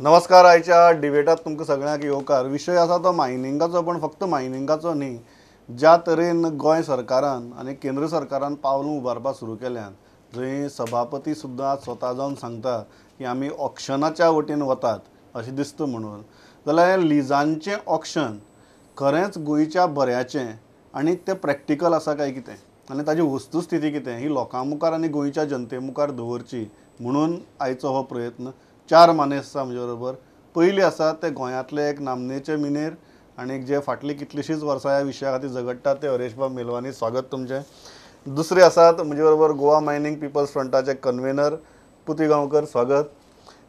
नमस्कार. आयच्या डिबेटात तुमकां सगळ्यांक येवकार. विशय आसा तो मायनिंगाचो, पण फक्त मायनिंगाचो न्ही, ज्या तरेन गोंय सरकारान आनी केंद्र सरकारान पावलां उबारपाक सुरू केल्यान, जंय सभापती सुद्दां स्वता जावन सांगता की आमी ऑक्शनाच्या वटेन वतात अशें दिसता म्हणून, जाल्यार लिजांचें ऑक्शन खरेंच गोंयच्या बऱ्याचें आनी तें प्रॅक्टिकल आसा काय कितें आनी ताजी वस्तुस्थिती कितें ही लोकां मुखार आनी गोंयच्या जनते मुखार दवरची म्हणून आयचो हो प्रयत्न. चार मानेस्त आसा म्हजे बरोबर. पयली आसा ते गोंयांतले एक नामनेचे मिनेर आनी जे फाटलीं कितलींशींच वर्सां ह्या विशया खातीर झगडटात ते हरेशबाब मेलवानी, स्वागत तुमचें. दुसरे आसात म्हजे बरोबर गोवा मायनींग पिपल्स फ्रंटाचे कन्वेनर पुती गांवकर, स्वागत.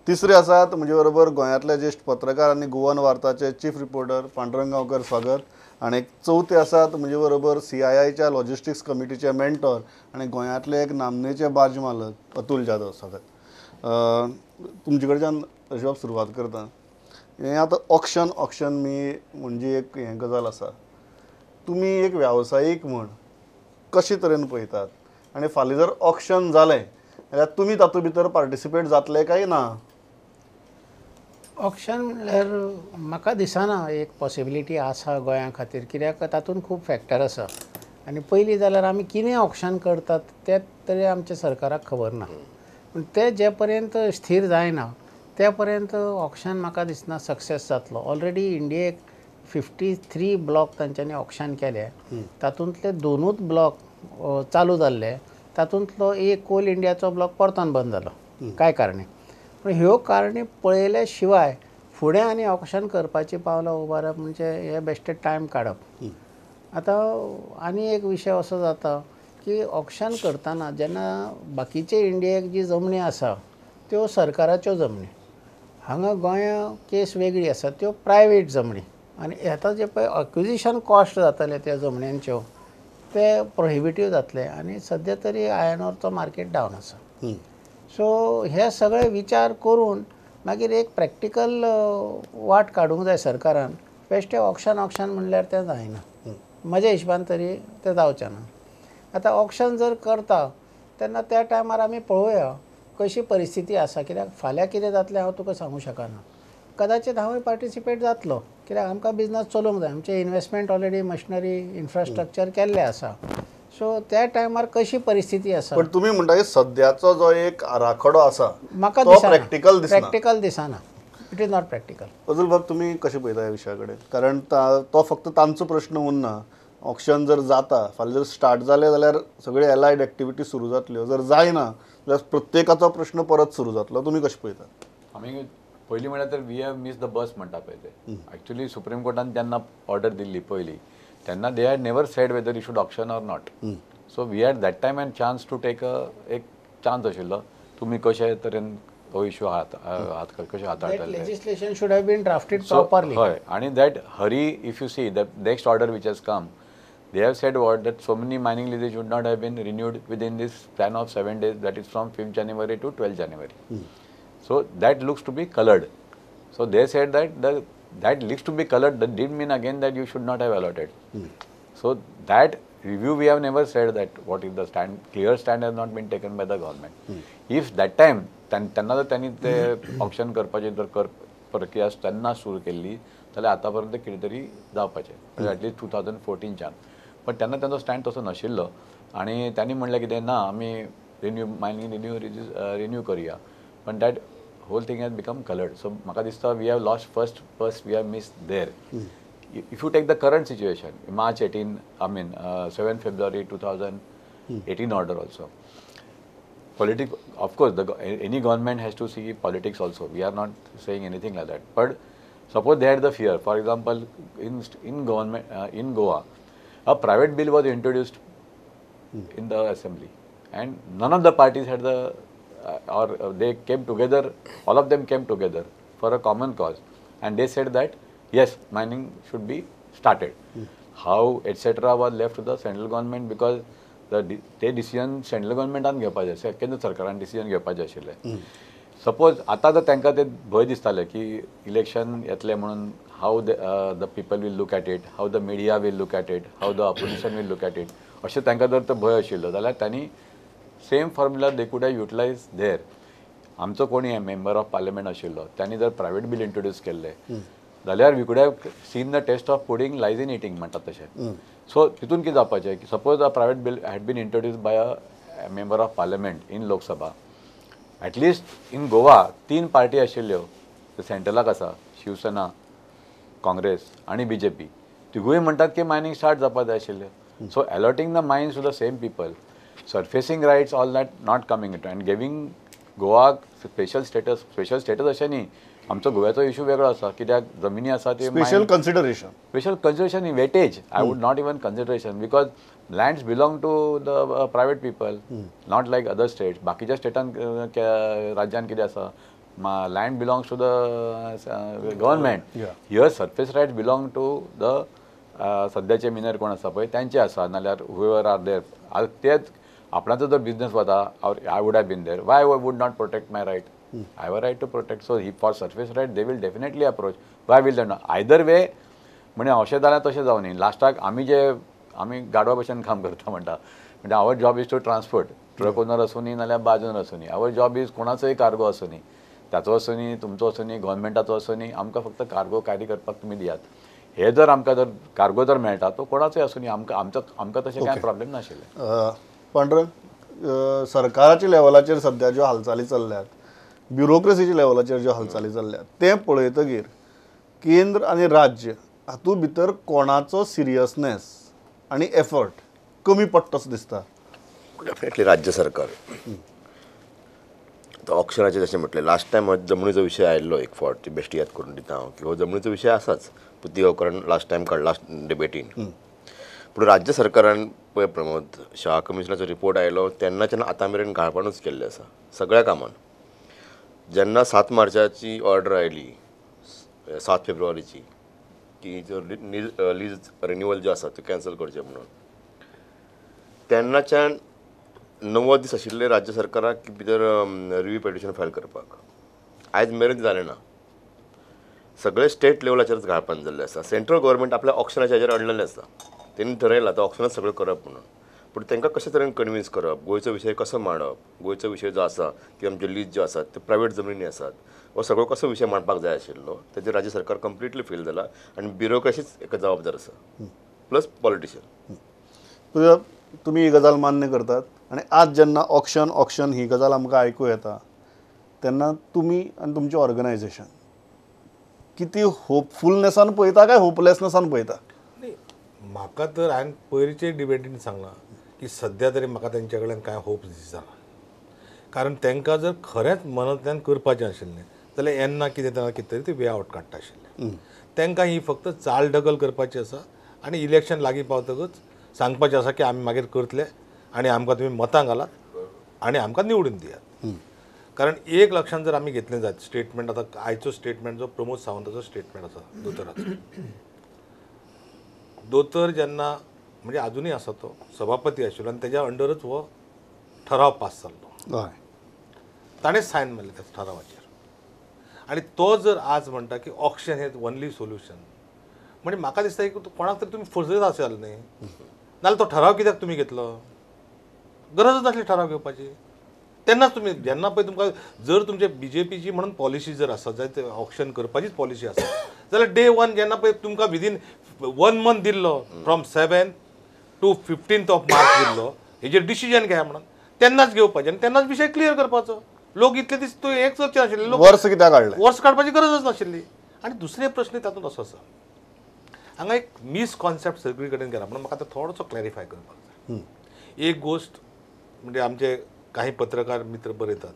तिसरे आसात म्हजे बरोबर गोंयांतले ज्येश्ठ पत्रकार आनी गोवन वार्ताचे चीफ रिपोर्टर पांडुरंग गांवकर, स्वागत. आनी चवथे आसात म्हजे बरोबर CIIच्या लॉजिस्टिक्स कमिटीचे मेंटॉर आनी गोंयांतले एक नामनेचे बार्ज मालक अतुल जाधव, स्वागत. तुमचे कडच्यान हरेशबाब सुरवात करता. हें आतां ऑक्शन ऑक्शन मी म्हणजे एक हें गजाल आसा, तुमी एक वेवसायीक म्हूण कशे तरेन पळयतात आनी फाल्यां जर ऑक्शन जालें जाल्यार तुमी तातूंत भितर पार्टिसिपेट जातले काय ना? ऑक्शन म्हणल्यार म्हाका दिसना एक पॉसिबिलिटी आसा गोंया खातीर, कित्याक तातूंत खूब फॅक्टर आसा. आनी पयलीं जाल्यार आमी कितें ऑक्शन करतात तें तरी आमच्या सरकाराक खबर ना. पूण तें जे पर्यंत स्थीर जायना त्या पर्यंत ऑक्शन म्हाका दिसना सक्सेस जातलो. ऑलरेडी इंडियेक 53 ब्लॉक तांच्यांनी ऑक्शन केले, तातूंतले दोनूच ब्लॉक चालू जाल्ले, तातूंतलो एक कोल इंडियाचो ब्लॉक परतून बंद जालो कांय कारणे. पूण ह्यो कारणी पळयल्या शिवाय फुडें आनी ऑक्शन करपाची पावलां उबारप म्हणजे हे बेश्टे टायम काडप. आतां आनी एक विशय असो जाता की ऑक्शन करतना जेन्ना बाकीचे इंडियेक जी जमनी आसा त्यो सरकाराच्यो जमनी, हांगा गोंया केस वेगळी आसा, त्यो प्रायवेट जमनी. आनी आतां जे पळय अक्विजिशन कॉस्ट जातले त्या जमण्यांच्यो ते प्रोहिबिटीव जातले आनी सद्या तरी आयर्न ओरचो मार्केट डावन आसा. सो हे सगळे विचार करून मागीर एक प्रॅक्टिकल वाट काडूंक जाय सरकारान. बेश्टें ऑक्शन ऑक्शन म्हणल्यार तें जायना, म्हज्या हिशबान तरी तें जावचें ना. आतां ऑक्शन जर करता तेन्ना त्या टायमार आमी पळोवया कशी परिस्थिती आसा, कित्याक फाल्यां कितें जातलें हांव तुका सांगूंक शकना. कदाचित हांवूय पार्टिसिपेट जातलो, कित्याक आमकां बिजनस चलोवंक जाय, आमचें इन्वेस्टमेंट ऑलरेडी मशिनरी इन्फ्रास्ट्रक्चर केल्लें आसा. सो त्या टायमार कशी परिस्थिती आसा. पण तुमी म्हणटा की सद्याचो जो एक आराखडो आसा म्हाका प्रॅक्टिकल दिसना, प्रॅक्टिकल दिसना, it is not practical. Atul बाब, तुमी कशें पळयता ह्या विशया कडेन? कारण तो फक्त तांचो प्रश्न उरना. ऑक्शन जर जाता फाल्यां जर स्टार्ट जालें जाल्यार सगळे एलायड एक्टिविटी सुरू जातल्यो, जर जायना जाल्यार प्रत्येकाचो प्रश्न परत सुरू जातलो. तुमी कशें पळयतात? आमी पयलीं म्हळ्यार तर we have miss the bus म्हणटा पळय ते. एक्चुअली सुप्रीम कोर्टान जेन्ना ऑर्डर दिल्ली पयली तेन्ना they had never said whether you should auction or not. So we had that time and chance to take एक चान्स आशिल्लो तुमी कशे तरेन हो इशू हात कशें हाताळटले. Legislation should have been drafted properly. हय, आनी that hurry if you see the next order which has come, they have said what that so many mining leases should not have been renewed within this span of 7 days, that is from 5th January to 12th January. So that looks to be coloured. So they said that the that looks to be coloured, that didn't mean again that you should not have allotted. So that review we have never said that what if the stand, clear stand has not been taken by the government. If that time तेन्ना जर त्यांनी ते auction करपाची जर प्रक्रिया तेन्ना सुरू केल्ली जाल्यार आतां पर्यंत कितें तरी जावपाचें, एटलिस्ट 2014च्यान. पण तेन्ना तांचो स्टँड तसो नाशिल्लो आनी तांणी म्हणलें कितें ना आमी रिन्यू मायनींग रिन्यू रिन्यू करुया, पण that whole thing has become coloured. So म्हाका दिसता we have lost first first we have miss there. If you take the current situation, March 18, I mean 7 February 2018 order also, politics, of course the any government has to see politics also, we are not saying anything like that, but suppose they had the fear. For example, in government in Goa a private bill was introduced in the assembly and none of the parties had the or they came together, all of them came together for a common cause and they said that yes, mining should be started. How etc was left to the central government, because the ते decision central गव्हर्नमेंटान घेवपाचें, केंद्र सरकारान decision घेवपाचें आशिल्लें. Suppose आतां जर तांकां ते भंय दिसताले की इलेक्शन येतलें म्हणून how the people will look at it, how the media will look at it, how the opposition will look at it, अशें तांकां जर तो भंय आशिल्लो जाल्यार तांणी same formula they could have utilise there. आमचो कोणी मेंबर ऑफ पार्लमेंट आशिल्लो त्यांनी जर प्रायवेट बील इंट्रोड्यूस केल्ले जाल्यार we could have seen the taste of pudding lies in eating म्हणटात तशें. सो तितून कितें जावपाचें की suppose a private bill had been introduce by a member of parliament in Lok Sabha, at least in Goa 3 party आशिल्ल्यो, सेंट्रलाक आसा शिवसेना, काँग्रेस आनी B J P, तिगूय म्हणटात की मायनींग स्टार्ट जावपाक जाय आशिल्लें. So allotting the mines to the same people, surfacing rights all that not coming it and giving गोवाक स्पेशल स्टेटस. स्पेशल स्टेटस अशें न्ही, आमचो गोव्याचो इशू वेगळो आसा, कित्याक जमिनी आसा ते special consideration, special consideration weightage, I would not even consideration because lands belong to the private people, not like other states. बाकीच्या स्टेटान राज्यान कितें आसा, land belongs to the government. Here surface rights belong to the सद्याचे मिनर कोण आसा पळय तांचे आसा, नाल्यार हुएवर are there तेच आपणाचो जर बिजनेस वता, I would have been there, why I would not protect my right? I have a right to protect. So he for surface right they will definitely approach. Why will they not? Either way म्हणजे अशें जाल्यार तशें जावं न्ही. लास्टाक आमी जे आमी गाडवा भशेन काम करता म्हणटा, म्हणजे our job is to transport, truck owner आसूं न्ही नाल्यार बाज ओनर आसूं न्ही, our job is कोणाचोय कार्गो आसूं न्ही, ताचो आसूं न्ही, तुमचो आसूं न्ही, गव्हर्मेंटाचो आसूं न्ही, आमकां फक्त कार्गो कॅरी करपाक तुमी दियात. हे जर आमकां जर कार्गो जर मेळटा तो कोणाचोय आसूं न्ही, आमकां आमचो आमकां तशें कांय प्रॉब्लेम नाशिल्लें. पांडुरंग, सरकाराच्या लेवलाचेर सद्या ज्यो हालचाली चल्ल्यात, ब्युरोक्रेसीच्या लेवलाचेर ज्यो हालचाली चल्ल्यात तें पळयतगीर केंद्र आनी राज्य हातूंत भितर कोणाचो सिरियसनेस आनी एफर्ट कमी पडटा असो दिसता? डेफिनेटली राज्य सरकार. ऑक्शनाचें जशें म्हटलें लास्ट टायम जमनीचो विशय आयिल्लो एक फावट, ती बेश्टी याद करून दिता हांव की हो जमनीचो विशय आसाच, पुती गांवकारान लास्ट टायम काडला डिबेटीन. पूण राज्य सरकारान पळय प्रमोद, शाह कमिशनाचो रिपोर्ट आयलो तेन्नाच्यान आतां मेरेन घाळपणूच केल्लें आसा सगळ्या कामान. जेन्ना 7 मार्चाची ऑर्डर आयली, 7 फेब्रुवारीची, की जो लीज रिन्युअल जो आसा तो कॅन्सल करचें म्हणून, तेन्नाच्यान 90 दीस आशिल्ले राज्य सरकाराक की भितर रिव्यू पिटिशन फायल करपाक, आयज मेरेन जालें ना. सगळे स्टेट लेवलाचेरच घाळपण जाल्लें आसा. सेंट्रल गव्हर्मेंट आपल्या ऑक्शनाच्या हाजेर अडलेलें आसा, तेणी ठरयलां आतां ऑक्शनाच सगळें करप म्हणून. पूण तांकां कशे तरेन कन्विन्स करप, गोंयचो विशय कसो मांडप, गोंयचो विशय जो आसा की आमचे लीज ज्यो आसात ते प्रायवेट जमनी आसात, हो सगळो कसो विशय मांडपाक जाय आशिल्लो तेजेर राज्य सरकार कंप्लिटली फेल जाला आनी ब्युरोक्रेसीच एका जबाबदार आसा प्लस पॉलिटिशियन. तुमी ही गजाल मान्य करतात आनी आज जेन्ना ऑक्शन ऑक्शन ही गजाल आमकां आयकूं येता तेन्ना तुमी आनी तुमचें ऑर्गनायजेशन कितें होपफुलनेसान पळयता काय होपलेसनेसान पळयता? म्हाका तर हांवें पयरचे डिबेटीन सांगलां की सद्या तरी म्हाका तेंच्या कडल्यान कांय होप्स दिसना, कारण तांकां जर खरेंच मनांतल्यान करपाचें आशिल्लें जाल्यार येन्ना कितें ना कितें तरी ते वे आवट काडटा आशिल्ले. तांकां ही फक्त चालढकल करपाची आसा आनी इलेक्शन लागीं पावतकच सांगपाचें आसा की आमी मागीर करतले आनी आमकां तुमी मतां घालात आनी आमकां निवडून दियात. कारण एक लक्षांत जर आमी घेतलें जायत स्टेटमेंट, आतां आयचो स्टेटमेंट जो प्रमोद सावंताचो स्टेटमेंट आसा दोतोराचो, दोतोर जेन्ना म्हणजे आजुनूय आसा तो सभापती आशिल्लो आनी तेज्या अंडरच हो ठराव पास जाल्लो, ताणें सायन मारले त्या ठरावाचेर. आनी तो जर आज म्हणटा की ऑक्शन हें ओनली सोल्युशन, म्हणजे म्हाका दिसता की कोणाक तरी तुमी फसयत आसात न्ही, नाल्यार तो ठराव कित्याक तुमी घेतलो, गरजच नासली ठराव घेवपाची. तेन्नाच तुमी जेन्ना पळय तुमकां जर तुमचे बीजेपीची म्हणून पॉलिसी जर आसा जायत ऑक्शन करपाचीच पॉलिसी आसा जाल्यार डे वन जेन्ना पळय तुमकां विदीन 1 मंथ दिल्लो, from 7 to 15 of March दिल्लो हेजेर डिसिजन घेया म्हणून, तेन्नाच घेवपाचें आनी तेन्नाच विशय क्लियर करपाचो. लोक इतले दीस तूं हें चर्चे नाशिल्ले, लोक वर्स कित्याक काडलें, वर्स काडपाची गरजच नाशिल्ली. आनी दुसरे प्रश्न तातूंत असो आसा, हांगा एक मिसकॉन्सेप्ट सगळी कडेन गेला म्हणून म्हाका आतां थोडोसो क्लॅरिफाय करपाक जाय. एक गोश्ट म्हणजे आमचे काही पत्रकार मित्र बरयतात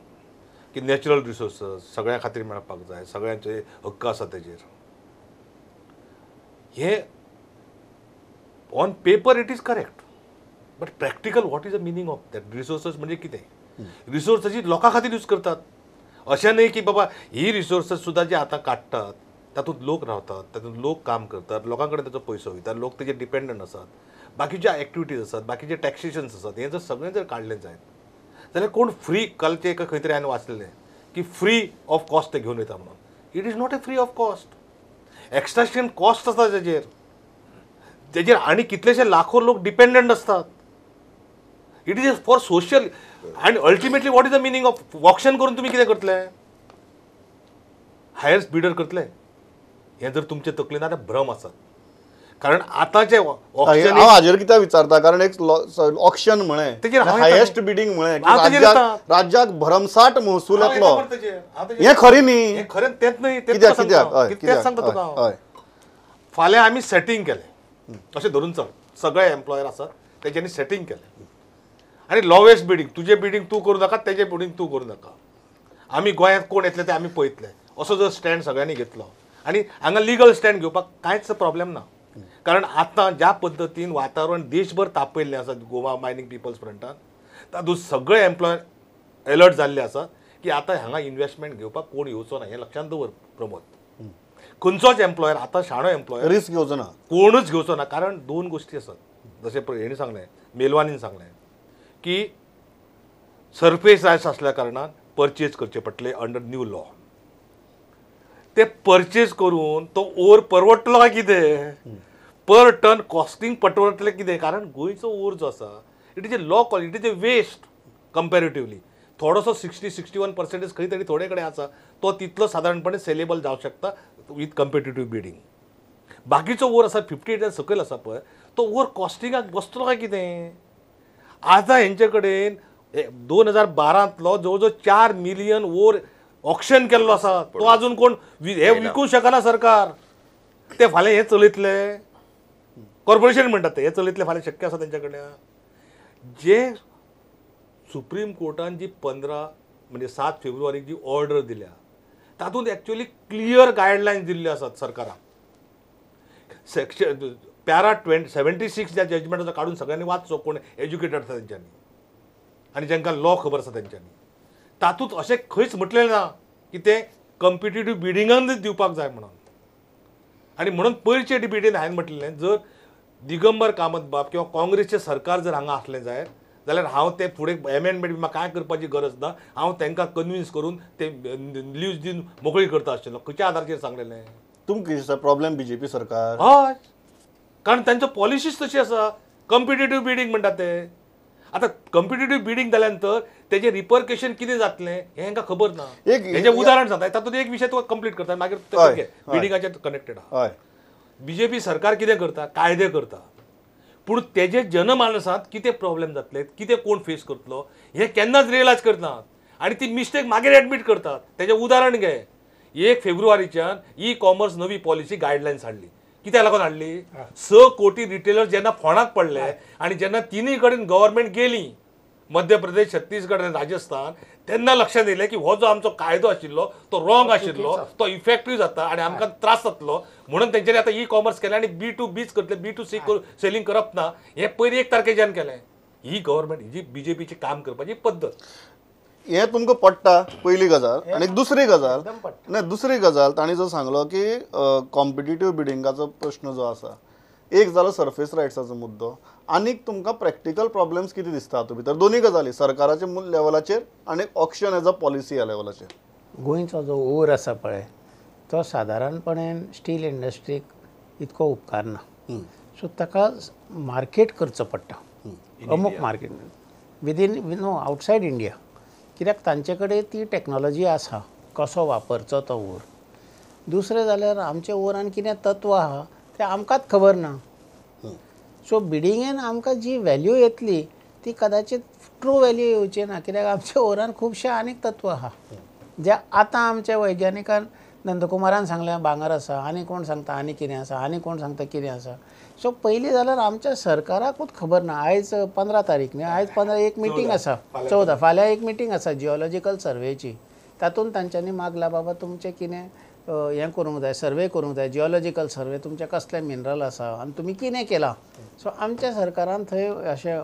की नॅचरल रिसोर्सस सगळ्यां खातीर मेळपाक जाय, सगळ्यांचे हक्क आसा तेजेर. हे on paper it is correct, but practical what is the meaning of that resources म्हणजे कितें? रिसोर्साची लोकां खातीर यूज करतात, अशें न्हय की बाबा ही रिसोर्सस सुद्दां जे आतां काडटात तातूंत लोक रावतात, तातूंत लोक काम करतात, लोकां कडेन ताचो पयसो वयता, लोक तेजेर डिपेंडंट आसात, बाकीचे एक्टिविटीज आसात, बाकीचे टॅक्सेशन्स आसात, हें जर सगळें जर काडलें जायत जाल्यार कोण फ्री, कालचें एका खंय तरी हांवें वाचलेलें की फ्री ऑफ कॉस्ट ते घेवन वयता म्हणून. It is not a free of cost, extraction cost आसा तेजेर, तेजेर आनी कितलेशे लाखो लोक डिपेंडंट आसतात. It is for social and ultimately what is the meaning of auction करून तुमी कितें करतले? हायस्ट बिडर करतले हें जर तुमचे तकलेन आतां भ्रम आसात. कारण आतांचे ऑक्शन हांव हाजेर कित्याक विचारता, कारण एक ऑक्शन म्हळें, हायेस्ट बिडींग म्हळें, राज्याक भरमसाठ महसूल येतलो, हें खरें न्ही? खरें तेंच न्ही, तेंच सांगता तुका. फाल्यां आमी सेटींग केलें अशें धरून चल, सगळे एम्प्लॉयर आसात तेच्यांनी सेटींग केलें आनी लोवेस्ट बिडींग, तुजें बिडींग तूं करूं नाका, तेजें बिडींग तूं करूं नाका, आमी गोंयांत कोण येतले ते आमी पळयतले, असो जर स्टँड सगळ्यांनी घेतलो आनी हांगा लिगल स्टँड घेवपाक कांयच प्रॉब्लेम ना. कारण आतां ज्या पद्दतीन वातावरण देशभर तापयल्लें आसा गोवा मायनींग पिपल्स फ्रंटान, तातूंत सगळे एम्प्लॉयर एलर्ट जाल्ले आसा की आतां हांगा इन्वेस्टमेंट घेवपाक कोण येवचो ना, हें लक्षांत दवर प्रमोद. खंयचोच एम्प्लॉयर आतां शाणो एम्प्लॉयर रिस्क घेवचो ना, कोणूच घेवचो ना. कारण दोन गोश्टी आसात, जशें हेणी सांगलें, मेलवानीन सांगलें की सरफेस रायट्स आसल्या कारणान परचेज करचे पडटले अंडर न्यू लॉ. ते परचेज करून तो ओर परवडटलो काय कितें, पर टन कॉस्टिंग परवडटलें कितें? कारण गोंयचो ओर जो आसा it is a low quality, it is a waste comparatively. थोडोसो 60-61% खंय तरी थोडे कडेन आसा, तो तितलो सादारणपणे सेलेबल जावंक शकता विथ कम्पिटिटीव बिडींग. बाकीचो ओर आसा 58 सकयल आसा पळय, तो ओर कॉस्टिंगाक बसतलो काय कितें? आतां हेंचे कडेन 2012 जवळ जवळ 4 मिलियन ओर ऑक्शन केल्लो आसा, तो आजून कोण हे विकूंक शकना सरकार. ते फाल्यां हें चलयतले, कॉर्पोरेशन म्हणटात ते हे चलयतले फाल्यां, शक्य आसा तेंच्या कडल्यान? जे सुप्रीम कोर्टान जी 15 म्हणजे 7 फेब्रुवारीक जी ऑर्डर दिल्या तातूंत एक्चुअली क्लियर गायडलायन्स दिल्ल्यो आसात सरकाराक. सेक्शन पॅरा 76 ज्या जजमेंटाचो काडून सगळ्यांनी वाचचो, कोण एज्युकेटेड आसा तेंच्यांनी आनी जांकां लॉ खबर आसा तेंच्यांनी, तातूंत अशें खंयच म्हटलें ना की तें कम्पिटिटीव बिडिंगानच दिवपाक जाय म्हणून. आनी म्हणून पयरचे डिबेटीन हांवें म्हटलें, जर दिगंबर कामत बाब किंवा काँग्रेसचें सरकार जर हांगा आसलें जायत जाल्यार हांव तें फुडें एमेंडमेंट बी म्हाका कांय करपाची गरज ना, हांव तांकां कन्विन्स करून ते लीव्स दिवन मोकळी करता आशिल्लो. खंयच्या आधाराचेर सांगलेलें? तुमकां कितें दिसता प्रॉब्लेम बीजेपी सरकार? हय, कारण तांचो पॉलिसीच तशी आसा, कम्पिटिटीव बिडींग म्हणटात ते. आतां कम्पिटिटीव बिडींग जाल्या नंतर तेजें रिपर्केशन कितें जातलें हें हांकां खबर ना. हेजें उदाहरण सांगता, तातूंत एक विशय तुका कंप्लीट करता मागीर बिडिंगाचेर कनेक्टेड आहा. बीजेपी सरकार कितें करता, कायदे करता, पूण तेजे जनमानसांत कितें प्रॉब्लेम जातले, कितें कोण फेस करतलो हें केन्नाच रियलायज करनात आनी ती मिस्टेक मागीर एडमीट करतात. तेजें उदाहरण घे, 1 फेब्रुवारीच्यान ई कॉमर्स नवी पॉलिसी गायडलायन्स हाडली. कित्याक लागून हाडली? 6 कोटी रिटेलर जेन्ना फोंडाक पडले आनी जेन्ना तिनूय कडेन गव्हर्मेंट गेली, मध्य प्रदेश, छत्तीसगड आनी राजस्थान, तेन्ना लक्षांत येयलें की हो जो आमचो कायदो आशिल्लो तो रॉंग आशिल्लो, तो इफेक्टीव जाता आनी आमकां त्रास जातलो, म्हणून तेंच्यांनी आतां ई कॉमर्स केलें आनी B2Bच करतले, B2C selling करप ना, हें पयर 1 तारखेच्यान केलें. ही गव्हर्मेंट, ही बीजेपीची काम करपाची पद्दत. हें तुमकां पडटा पयली गजाल. आनी दुसरी गजाल, ना दुसरी गजाल तांणी जो सांगलो की कॉम्पिटिटीव बिडिंगाचो प्रश्न जो आसा, एक जालो सरफेस रायट्साचो मुद्दो, आनीक तुमकां प्रॅक्टिकल प्रॉब्लेम्स कितें दिसता हातूंत भितर? दोनूय गजाली, सरकाराच्या लेवलाचेर आनी ऑक्शन एज अ पॉलिसी ह्या लेवलाचेर. गोंयचो जो ओर आसा पळय तो सादारणपणान स्टील इंडस्ट्रीक इतको उपकारना, सो ताका मार्केट करचो पडटा, अमूक market within no outside India, कित्याक तांचे कडेन ती टॅक्नोलॉजी आसा कसो वापरचो तो ओर. दुसरें जाल्यार आमच्या ओरान कितें तत्व आहा तें आमकांच खबर ना. सो बिडिंगेन आमकां जी व्हॅल्यू येतली ती कदाचित ट्रू व्हॅल्यू येवची ना, कित्याक आमच्या ओरान खुबशे आनीक तत्व आहा जे आतां आमच्या वैज्ञानिकान नंदकुमारान सांगलें भांगर आसा, आनी कोण सांगता आनी कितें आसा, आनी कोण सांगता कितें आसा. सो पयलीं जाल्यार आमच्या सरकाराकूच खबर ना. आयज 15 तारीख न्ही, आयज 15 एक मिटींग आसा, 14 फाल्यां एक मिटींग आसा जियोलॉजिकल सर्वेची, तातूंत तांच्यांनी मागला बाबा तुमचें कितें हें करूंक जाय, सर्वे करूंक जाय, जियोलॉजिकल सर्वे, तुमचें कसलें मिनरल आसा आनी तुमी कितें केलां. सो आमच्या सरकारान थंय अशें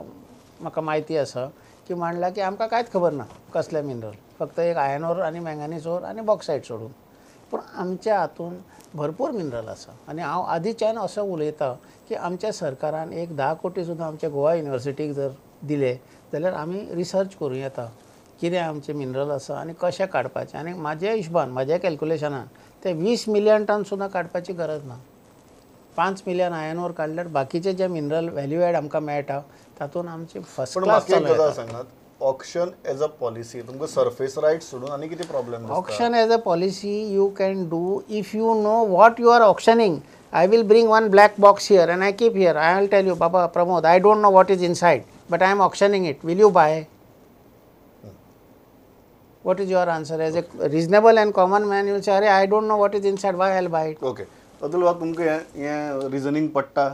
म्हाका म्हायती आसा की मांडलां की आमकां कांयच खबर ना कसलें मिनरल, फक्त एक आयर्न ओर आनी मँगनीज ओर आनी बॉक्सायड सोडून, पूण आमच्या हातून भरपूर मिनरल आसा. आनी हांव आदींच्यान असो उलयतां की आमच्या सरकारान एक 10 कोटी सुद्दां आमच्या गोवा युनिवर्सिटीक जर दिले जाल्यार आमी रिसर्च करूं येता कितें आमचें मिनरल आसा आनी कशें काडपाचें. आनी म्हाज्या हिशोबान, म्हाज्या कॅल्क्युलेशनान ते 20 मिलियन टन सुद्दां काडपाची गरज ना, 5 मिलियन आयर्न ओर काडल्यार बाकीचे जे मिनरल व्हॅल्यू एड आमकां मेळटा तातूंत आमची फर्स्ट क्लास पण गजाल सांगात, ऑक्शन एज अ पॉलिसी तुमकां सरफेस रायट सोडून आनी कितें problem? Auction as a policy you can do if you know what you are auctioning. I will bring one black box here and I keep here. I will tell you, Baba Pramod, I don't know what is inside, but I am auctioning it. Will you buy? What is your answer? As a reasonable and common man, you will say, I don't know what is inside, why I will buy it? Okay. Atul बाब, तुमकां हें reasoning पडटा?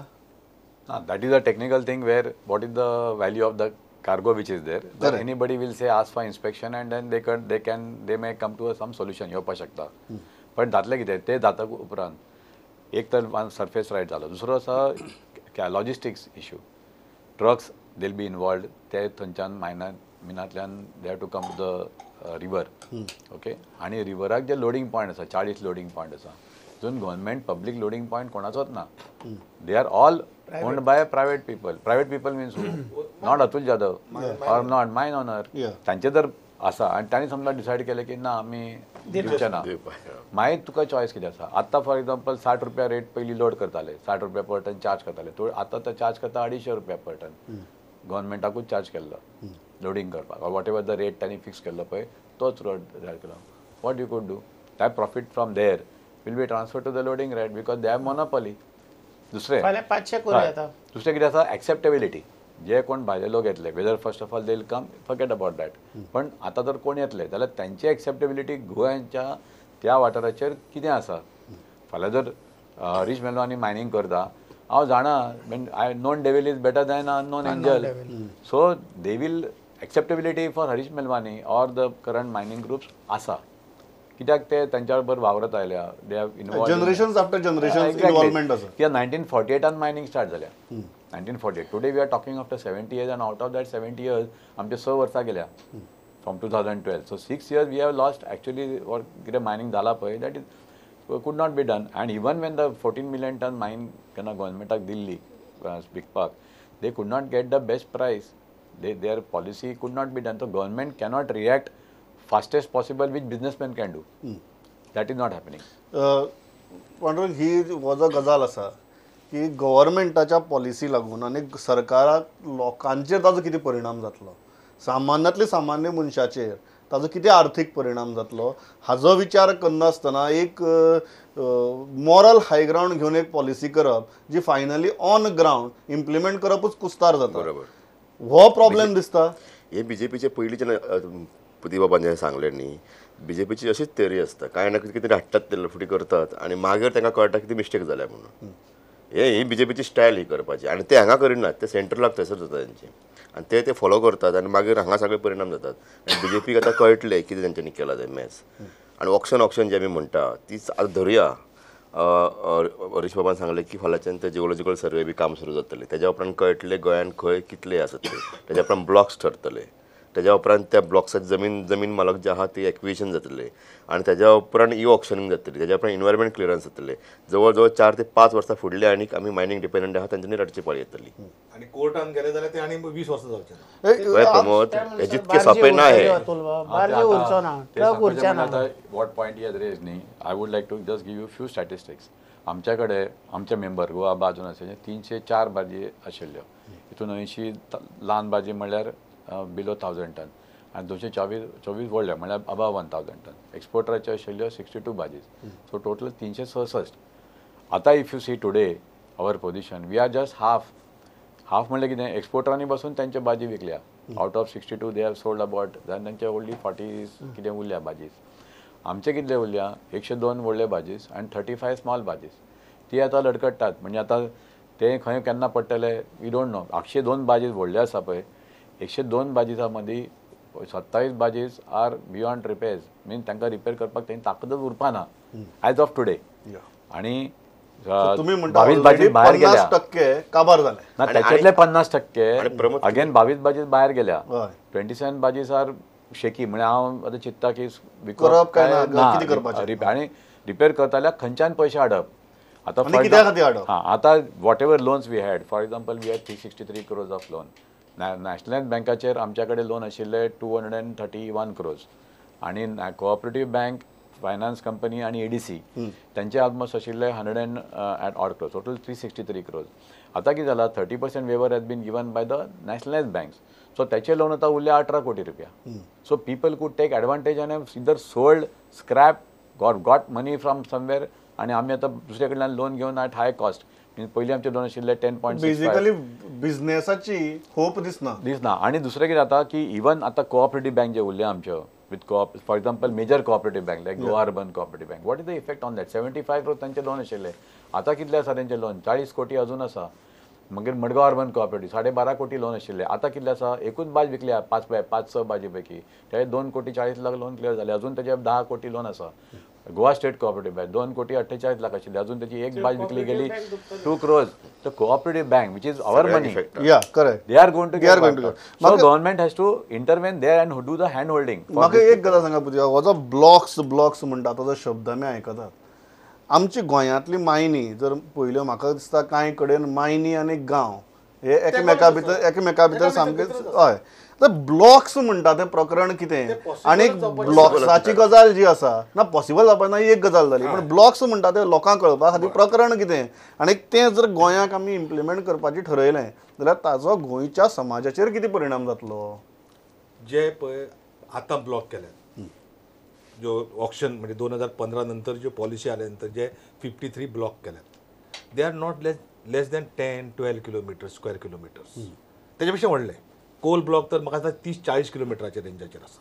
That is a technical thing where what is the value of the cargo which is there. Then anybody will say ask for inspection and then they may come to some solution येवपा शकता. पण जातलें कितें ते जाता उपरांत एक तर सरफेस रायट जालो, दुसरो आसा logistics issue. Trucks they will be involved, ते थंयच्यान मिनांतल्यान they have to come to the river. Okay, आनी रिवराक जे लोडींग पॉयंट आसा, 40 लोडींग पॉयंट आसा, जून गव्हर्मेंट पब्लीक लोडींग पॉयंट कोणाचोच ना. They are all owned by private people. Private people means who? Not Atul Jadhav or not mine owner. तांचे जर आसा आनी तांणी समजा डिसायड केलें की ना आमी दिवचे ना, मागीर तुका चॉयस कितें आसा. आतां फॉर एग्जाम्पल 60 रुपया रेट पयलीं लोड करताले, 60 रुपया पर टन चार्ज करताले, तो आतां तो चार्ज करता 250 रुपया पर टन. गव्हर्मेंटाकूच चार्ज केल्लो लोडींग करपाक, what ever the rate तांणी फिक्स केल्लो पळय तोच रोड केलो. What you could do, that profit from there will be transfer to the loading rate because they have monopoly. दुसरें दुसरें कितें आसा, एक्सेप्टेबिलिटी. जे कोण भायले लोक येतले, whether first of all they will come, forget about that, पण आतां जर कोण येतले जाल्यार तांची एक्सेप्टेबिलिटी गोंयच्या त्या वाठाराचेर कितें आसा. फाल्यां जर हरीश मेलवानी मायनींग करता, हांव जाणा, I known devil is better than unknown angel. So they will acceptability for Harish Melwani or the current mining groups आसा, कित्याक ते तांच्या बरोबर वावरत आयल्या. They have involve generations after generations involvement आसा. कित्याक 1948 मायनींग स्टार्ट जाल्या, 1948. Today we are talking after 70 years and out of that 70 years आमचे 6 वर्सां गेल्या from 2012. So 6 years we have lost actually. Or कितें मायनींग जाला पळय, that is could not be done. And even when the 14 million ton mine केन्ना गव्हर्मेंटाक दिल्ली विकपाक, they could not get the best price. Their policy could not be done. So government cannot react fastest possible which businessman can do. That is not happening. Pandurang, ही हो जो गजाल आसा की गव्हर्मेंटाच्या policy लागून आनी सरकाराक लोकांचेर ताजो कितें परिणाम जातलो, सामान्यांतले सामान्य मनशाचेर ताजो कितें आर्थीक परिणाम जातलो हाजो विचार करनासतना एक मॉरल हाय ग्रावंड घेवन एक पॉलिसी करप जी फायनली ऑन ग्रावंड इम्प्लिमेंट करपूच कुस्तार जाता. बरोबर, हो प्रॉब्लेम दिसता. हे बीजेपीचे पयलींचे प्रतिबाबान जें सांगलें न्ही, बीजेपीची अशीच थेरी आसता, कांय ना कितें तरी हाडटात ते लफडी करतात आनी मागीर तांकां कळटा कितें मिस्टेक जाल्या म्हणून. हे बीजेपीची स्टायल ही करपाची, आनी ते हांगा करिनात, ते सेंट्रलाक थंयसर जाता तेंचे, आनी ते ते फॉलो करतात आनी मागीर हांगा सगळे परिणाम जातात. आनी बीजेपीक आतां कळटलें कितें तेंच्यांनी केलां तें मॅस. आनी ऑक्शन ऑक्शन जें आमी म्हणटा ती आतां धरुया, हरीश बाबान सांगलें की फाल्यांच्यान ते जिओलॉजिकल सर्वे बी काम सुरू जातलें, तेज्या उपरांत कळटलें गोंयांत खंय कितले आसात ते, तेज्या उपरांत ब्लॉक्स ठरतले, तेज्या उपरांत त्या ब्लॉक्साची जमीन मालक जे आहा ती एक्विजिशन जातले, आनी तेज्या उपरांत ई ऑक्शनींग जातली, तेज्या उपरांत इनवायरमेंट क्लियरन्स जातले. जवळ जवळ 4 ते 5 वर्सां फुडले आनी आमी मायनींग डिपेंडंट आहा तांच्यांनी रडची पाळी येतली. आनी कोर्टान गेले जाल्यार ते आनी 20 वर्सां जावचें ना. प्रमोद, हे जितकें सोंपें ना हें. What point he has raised न्ही, I would like to just give you few statistics. आमच्या कडेन आमचे मेंबर गोवा बाजून आशिल्ले 304 बाजी आशिल्ल्यो, हितून 80 ल्हान बाजी म्हणल्यार बिलो 1000 टन आनी 224 व्हडले म्हणल्यार अबाव 1000 टन. एक्सपोर्टराच्यो आशिल्ल्यो 62 बाजीज, सो टोटल 366. आतां if you see today our position, we are just half. Half म्हणल्यार कितें, एक्सपोर्टरांनी बसून तांच्यो बाजी विकल्या. Out of 62 they have sold about, जाल्यार तांचे ओन्ली 40 कितें उरल्या बाजीज. आमचे कितले उरल्या, 102 व्हडले बाजीज आनी 35 स्मॉल बाजीज. ती आतां लडकट्टात, म्हणजे आतां ते खंय केन्ना पडटले we don't know. 102 बाजीज व्हडले आसा पळय, 102 बाजीसां मदीं 27 बाजीज आर बियॉन्ड रिपेर्स, मीन तांकां रिपेर करपाक तेंची ताकदच उरपा ना एज ऑफ टुडे. आनी 22 बाजीज भायर गेल्या, 50% काबार जाले ना, त्याच्यातले 50% अगेन 22 बाजीज भायर गेल्या. 27 बाजीज आर शेकी, म्हणजे हांव आतां चिंत्ता की करप काय ना, आनी रिपेर करता जाल्यार खंयच्यान पयशे हाडप आतां. हां, आतां whatever loans we had, for example we had 363 crores of loan. Nationalise बँकाचेर आमच्या कडेन लोन आशिल्ले 231 क्रोर्स, आनी कोऑपरेटीव बँक फायनान्स कंपनी आनी एडीसी त्यांचे ऑलमोस्ट आशिल्ले 100 odd crores, total 363 crores. आतां कितें जाला, 30% waiver has been given by the nationalise banks, so त्याचे लोन आतां उरले 18 कोटी रुपया. So people could take advantage आनी either sold, scrap, got money from somewhere आनी आमी आतां दुसरे कडल्यान लोन घेवन एट हाय कॉस्ट. पयलीं आमचे लोन आशिल्ले 10.65. बेसिकली बिझनेसाची होप दिसना. आनी दुसरें कितें जाता की इवन आतां कोऑपरेटीव बँक जे उरले आमच्यो with co-op, for example major cooperative bank like Goa urban cooperative bank, what is the effect on that? 75 crore तांचे लोन आशिल्ले, आतां कितले आसा तेंचे लोन? 40 कोटी अजून आसा. मागीर मडगांव अर्बन कोऑपरेटीव 12.5 कोटी लोन आशिल्ले, आतां कितले आसा? एकूच बाज विकल्या 5-6 बाजी पैकी, ते 2 कोटी 40 लाख लोन क्लियर जाले, अजून तेजे 10 कोटी लोन आसा. गोवा स्टेट कोऑपरेटीव बँक 2 कोटी 48 लाख आशिल्ले, अजून तेची एक बाज विकली गेली 2 crores. The cooperative bank which is our money, yeah correct, they are going to get. So government has to intervene there and do the hand holding. म्हाका एक गजाल सांगा पुजा, हो जो ब्लॉक्स ब्लॉक्स म्हणटा तो जो शब्द आमी आयकतात, आमची गोंयांतली मायनी जर पळयल्यो म्हाका दिसता कांय कडेन मायनी आनी गांव हे एकामेका भितर सामके हय. ब्लॉक्स म्हणटा तें प्रकरण कितें आनी ब्लॉक्साची गजाल जी आसा ना पॉसिबल जावपा ना ही एक गजाल जाली, पण ब्लॉक्स म्हणटा तें लोकांक कळपा खातीर प्रकरण कितें आनी तें जर गोंयाक आमी इम्प्लिमेंट करपाचें ठरयलें जाल्यार ताजो गोंयच्या समाजाचेर कितें परिणाम जातलो? जे पळय आतां ब्लॉक केल्यात ज्यो ऑक्शन म्हणजे 2015 नंतर ज्यो पॉलिसी आल्या नंतर जे 53 ब्लॉक केल्यात, they are not less than 10-12 kilometre square kilometres, तेजे पेक्षा व्हडले. कोल ब्लॉक तर म्हाका दिसता 30-40 किलोमिटराच्या रेंजाचेर आसा.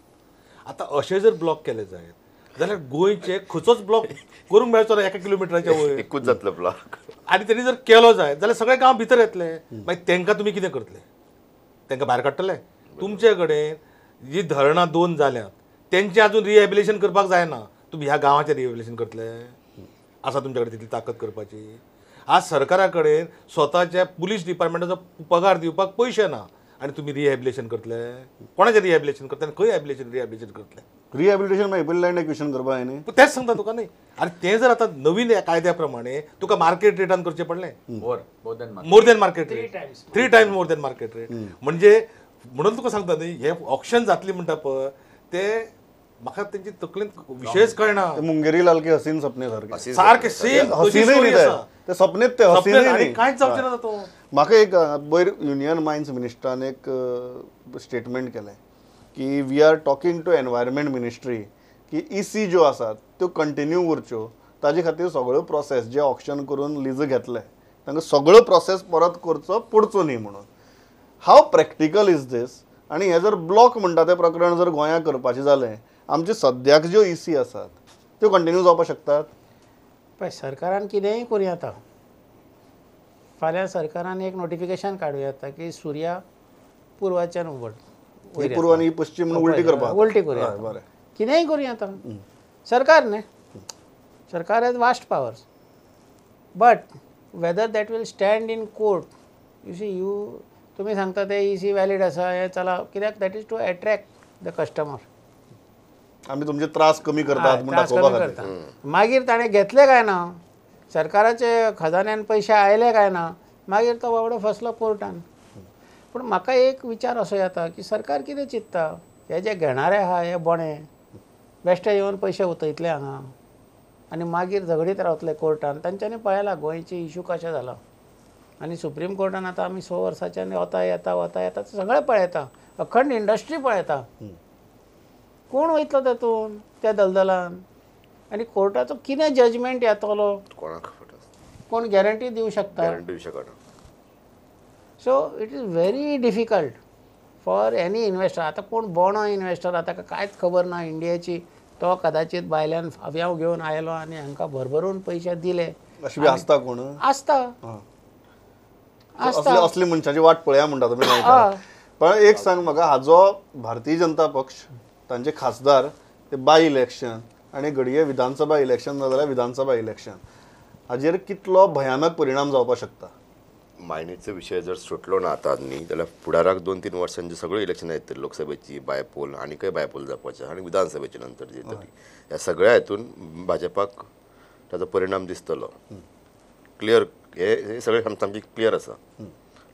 आतां अशें जर ब्लॉक केले जायत जाल्यार गोंयचे खंयचोच ब्लॉक करूंक मेळचो ना 1 किलोमिटराच्या वयर, एकूच जातलो ब्लॉक. आनी तेणी जर केलो जायत जाल्यार सगळे गांव भितर येतले, मागीर तांकां तुमी कितें करतले? तांकां भायर काडटले? तुमचे कडेन जी धरणां 2 जाल्यात तेंचें अजून रिहेबिलिटेशन करपाक जायना, तुमी ह्या गांवाचें रिहेबिलिटेशन करतले? आसा तुमचे कडेन तितली ताकद करपाची? आज सरकारा कडेन स्वताच्या पुलीस डिपार्टमेंटाचो पगार दिवपाक पयशे ना आनी तुमी रिहेबिलिटेशन करतले? कोणाचें रिहेबिलिटेशन करतले आनी खंय रिहेबिलिटेशन करतले? रिहेबिलिटेशन मागीर पयलीं लँड एक्विशन करपा जाय न्ही, तेंच सांगता तुका न्ही. आनी तें जर आतां नवीन कायद्या प्रमाणे तुका मार्केट रेटान करचें पडलें, more than market rate, 3 times more than market rate. म्हणजे म्हणून तुका सांगता न्ही, हें ऑक्शन जातली म्हणटा पळय ते म्हाका तेंची तकलेन विशयच कळना. मुंगेरी लाल की हसीन सपने सारके सारके सेम हसीनय ते सपनेच ते हसीनय कांयच जावचें ना तो. म्हाका एक वयर युनियन मायन्स मिनिस्टरान एक स्टेटमेंट केलें की we are talking to environment ministry की ई सी ज्यो आसात त्यो कंटिन्यू उरच्यो, ताजे खातीर सगळ्यो प्रोसेस जे ऑक्शन करून लीज घेतले तांकां सगळो प्रोसेस परत करचो पडचो न्ही म्हणून. हाव प्रॅक्टिकल is these? आनी हें जर ब्लॉक म्हणटा तें प्रकरण जर गोंयांत करपाचें जालें, आमचे सद्याक ज्यो ई सी आसात त्यो कंटिन्यू जावपाक शकतात? पळय सरकारान कितेंय करूं येता. फाल्यां सरकारान एक नोटिफिकेशन काडूं येता की सुर्या पुर्वाच्यान उबड, पूर्व आनी पश्चिम म्हणून उलटी करपाक, उलटी करूं, बरें कितेंय करूं येता. सरकार न्ही, सरकार has vast powers, but whether that will stand in court, you see, you तुमी सांगता ते ई सी वॅलीड आसा हें चला, कित्याक that is to attract the customer. आमी तुमचे त्रास कमी करतात म्हूण दाखोवपा खातीर. मागीर ताणें घेतले काय ना, सरकाराचे खजान्यान पयशे आयले काय ना, मागीर तो बाबडो फसलो कोर्टान. पूण म्हाका एक विचार असो येता की सरकार कितें चिंत्ता, हे जे घेणारे आहा हे बोणे बेश्टे येवन पयशे उतयतले हांगा आनी मागीर झगडीत रावतले कोर्टान. तांच्यांनी पळयला गोंयचे इशू कशें जाला आनी सुप्रीम कोर्टान आतां आमी 6 वर्सांच्यान वता येता वता येता सगळें पळयता, अखंड इंडस्ट्री पळयता, कोण वयतलो तातूंत त्या दलदलान? आनी कोर्टाचो कितें जजमेंट येतलो कोणाक खबर आसा? कोण गॅरंटी दिवं शकता? गॅरंटी दिवं शकना. So it is very difficult for any investor. आतां कोण बोणो इन्वेस्टर ताका कांयच खबर ना इंडियाची, तो कदाचित भायल्यान फाव्यांव घेवन आयलो आनी हांकां भरभरून पयशे दिले. अशें बी आसता कोण? आसता आसता असली मनशाची वाट पळया म्हणटा तुमी. पण एक सांग म्हाका, हाजो भारतीय जनता पक्ष तांचे खासदार ते बाय इलेक्शन आनी घडये विधानसभा इलेक्शन जाल्यार विधानसभा इलेक्शन हाजेर कितलो भयानक परिणाम जावपाक शकता? मायनीचो विशय जर सुटलो ना आतां न्ही जाल्यार फुडाराक 2-3 वर्सांचे सगळ्यो इलेक्शनां येतली, लोकसभेची बायपोल आनीकय बायपोल जावपाचे आनी विधानसभेचे नंतर जे येतली, ह्या सगळ्या हितून भाजपाक ताजो परिणाम दिसतलो. क्लियर हे सगळे सामकी क्लियर आसा.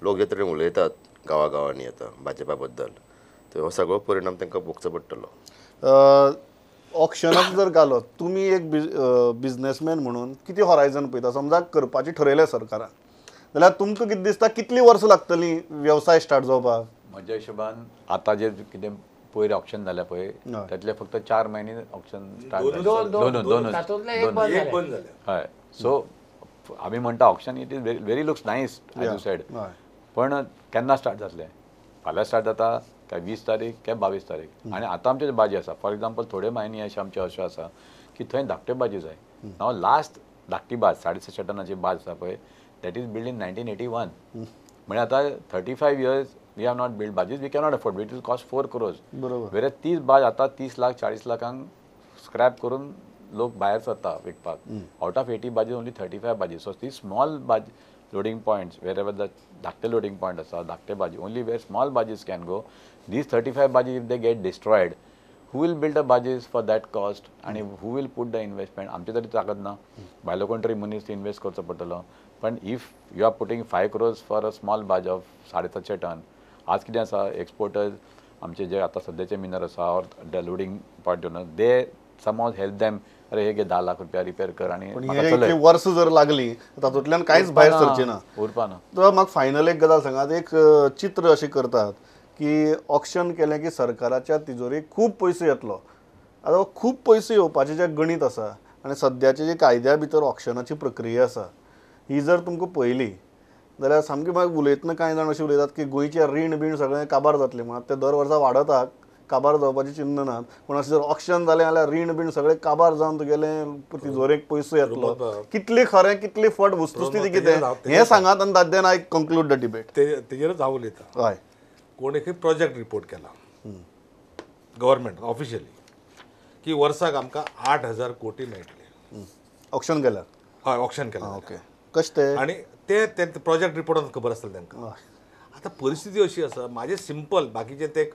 लोक जे तरेन उलयतात गांवागांवांनी आतां भाजपा बद्दल, तर हो सगळो परिणाम तांकां भोगचो पडटलो. ऑक्शनाक जर घालो तुमी एक बिजनेसमॅन म्हणून कितें हॉरायझन पळयता? समजा करपाचें ठरयलें सरकारान जाल्यार तुमकां कितें दिसता कितलीं वर्सां लागतलीं वेवसाय स्टार्ट जावपाक? म्हज्या हिशोबान आतां जे कितें पयर ऑक्शन जालें पळय तातले फक्त 4 महिने ऑक्शन स्टार्ट दोन हय. सो आमी म्हणटा auction it is very looks nice as you said, पण केन्ना स्टार्ट जातलें? फाल्यां स्टार्ट जाता काय 20 तारीख काय 22 तारीख? आनी आतां आमचे बाजी आसा, फॉर एग्जाम्पल थोड्यो मायनी अशे आमच्यो अश्यो आसा की थंय धाकट्यो बाजी जाय. नाव लास्ट धाकटी बाज 750 टनाची बाज आसा पळय, that is build in 1981. म्हणजे आतां 35 years we have not build barges, we cannot afford, it will cost 4 crores. बरोबर. तीच बाज आतां 30 लाख 40 लाखांक स्क्रॅप करून लोक भायर सरता विकपाक. Out of 80 barges only 35 barges. So ती small barge loading points wherever the धाकटे लोडींग पॉयंट आसा, धाकटे बाजी only where small barges can go. These 35 barges if they get destroyed, who will build a barges for that cost आनी who will put the investment? आमचे तरी ताकद ना, भायलो कोण तरी मनीस इन्वेस्ट करचो पडटलो. पण if you are putting 5 crores for a small barge of 750 ton, आज कितें आसा एक्सपोर्टर्स आमचे जे आतां सद्याचे मिनर आसा or the loading point they somehow help them, अरे हे घे 10 लाख रुपया रिपेर कर. आनी वर्स जर लागली तातूंतल्यान कांयच भायर सरचें ना, उरपा ना. तर म्हाका फायनल एक गजाल सांगात, एक चित्र अशें करतात की ऑक्शन केलें की सरकाराच्या तिजोरेक खूब पयसो येतलो. आतां खूब पयसो येवपाचें जें गणीत आसा आनी सद्याचे जे कायद्या भितर ऑक्शनाची प्रक्रिया आसा ही जर तुमकां पळयली जाल्यार सामकी मागीर उलयतना कांय जाण अशें उलयतात की गोंयचें रीण बीण सगळें काबार जातलें म्हण. ते दर वर्सा वाडता, काबार जावपाचें चिन्न नात, पूण अशें जर ऑक्शन जालें जाल्यार रीण बीण सगळें काबार जावन तुगेलें तिजोरेक पयसो येतलो. कितली खरें कितली फट वस्तुस्थिती कितें हें सांगात आनी then I conclude the debate. तेजेरच हांव उलयतां. हय, कोण एक प्रोजेक्ट रिपोर्ट केला गव्हर्मेंट ऑफिशियली की वर्साक आमकां 8,000 कोटी मेळटले ऑक्शन केल्यार. हय, ऑक्शन केल्यार. ओके, कशें तें? आनी ते प्रोजेक्ट रिपोर्टान खबर आसतलें तांकां. आतां परिस्थिती अशी आसा, म्हाजें सिंपल, बाकीचें ते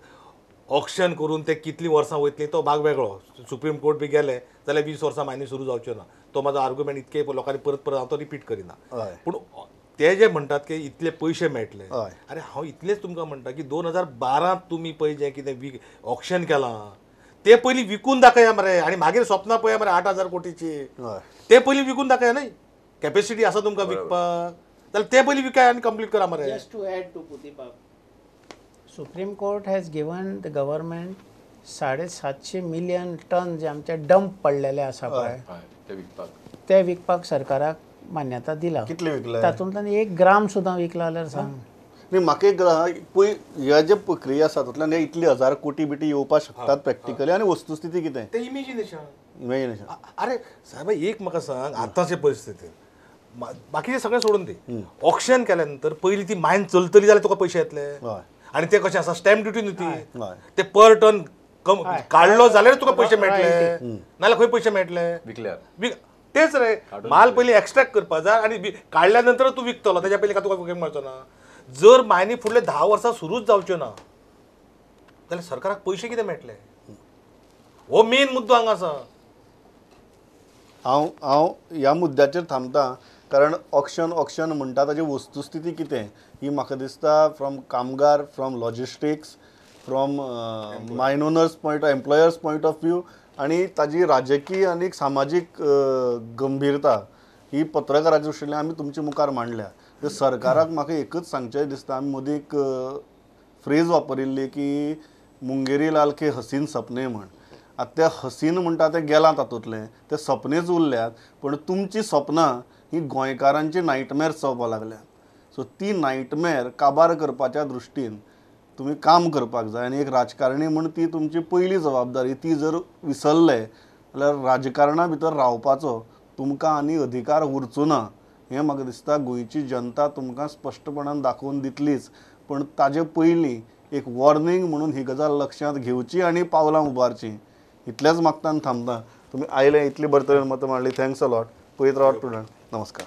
ऑक्शन करून ते कितलीं वर्सां वयतलीं तो भाग वेगळो. सुप्रीम कोर्ट बी गेले जाल्यार 20 वर्सां मायनी सुरू जावच्यो ना, तो म्हाजो आर्ग्युमेंट इतके लोकांनी परत परत हांव तो रिपीट करिना. पूण ते जे म्हणटात की इतले पयशे मेळटले, अरे हांव इतलेच तुमकां म्हणटा की 2012 तुमी पळय जें कितें ऑक्शन केलां ते पयलीं विकून दाखया मरे, आनी मागीर स्वप्नां पळया मरे 8,000 कोटीची. ते पयलीं विकून दाखया न्हय, कॅपेसिटी आसा तुमकां विकपाक जाल्यार ते पयलीं विकाय आनी कंप्लीट करा मरे. Just to add to पुतीबाब, Supreme Court has given the government 750 million ton जे आमचे डंप पडलेले आसा पळय ते विकपाक सरकाराक मान्यता दिला. कितले विकले? तातूंतल्यान 1 ग्राम सुद्दां विकला जाल्यार सांग. न्ही, म्हाका एक पळय ह्या जे प्रक्रिया आसा तातूंतल्यान इतली 1000 कोटी बिटी येवपाक शकतात प्रॅक्टिकली, आनी वस्तुस्थिती कितें तें इमेजिनेशन. इमेजिनेशन. अरे साहेब एक म्हाका सांग, आतांचे परिस्थितीन बाकीचें सगळें सोडून दी, ऑक्शन केल्या नंतर पयलीं ती मायन चलतली जाल्यार तुका पयशे येतले. आनी ते कशें आसा, स्टॅम्प ड्युटी न्हू ती, ते पर टन काडलो जाल्यार तुका पयशे मेळटले, नाजाल्यार खंय पयशे मेळटले? विकल्यार. तेच रे, माल पयलीं एक्स्ट्रॅक्ट करपा जाय आनी काडल्या नंतर तूं विकतलो, तेज्या पयलीं तुका विकूंक मेळचो ना. जर मायनी फुडले 10 वर्सां सुरूच जावच्यो ना जाल्यार सरकाराक पयशे कितें मेळटले? हो मेन मुद्दो हांगा आसा. हांव हांव ह्या मुद्द्याचेर थांबता, कारण ऑक्शन ऑक्शन म्हणटा ताजी वस्तुस्थिती कितें ही म्हाका दिसता फ्रॉम कामगार, from logistics, from mine owners point, employers point of view, आनी ताजी राजकीय आनी सामाजीक गंभीरता ही पत्रकाराच्या दृश्टींतल्यान आमी तुमचे मुखार मांडल्या. तर सरकाराक म्हाका एकच सांगचें दिसता, आमी मदीं एक फ्रेज वापरिल्ली की मुंगेरी लाल के हसीन सपने म्हण. आतां ते हसीन म्हणटा तें गेलां, तातूंतलें ते सपनेच उरल्यात, पूण तुमचीं सपनां ही गोंयकारांची नायटमेअर्स जावपाक लागल्यात. सो ती नायटमेअर काबार करपाच्या दृश्टीन तुमी काम करपाक जाय आनी एक राजकारणी म्हूण ती तुमची पयली जबाबदारी. ती जर विसरले जाल्यार राजकारणा भितर रावपाचो तुमकां आनी अधिकार उरचो ना हें म्हाका दिसता गोंयची जनता तुमकां स्पश्टपणान दाखोवन दितलीच. पूण ताजे पयलीं एक वॉर्निंग म्हणून ही गजाल लक्षांत घेवची आनी पावलां उबारचीं, इतलेंच मागता आनी थांबता. तुमी आयले, इतली बरे तरेन मतां मांडली, thanks a lot. पळयत रावात प्रुडंट. नमस्कार.